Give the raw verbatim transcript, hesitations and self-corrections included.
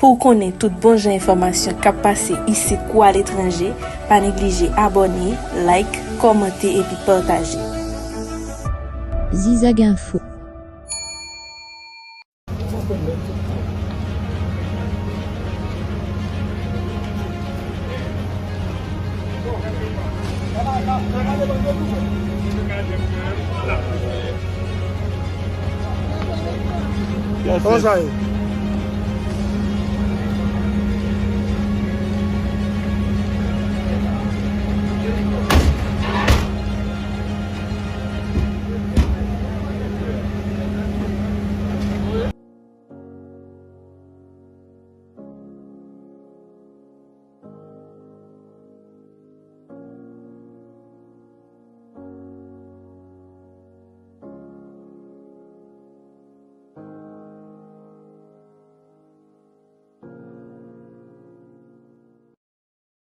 Pou w konnen tout bon jan enfòmasyon k ap pase isit kou aletranje, pa neglije abòne, like, kòmante epi pataje. Zizag Info. Kòman sa ye?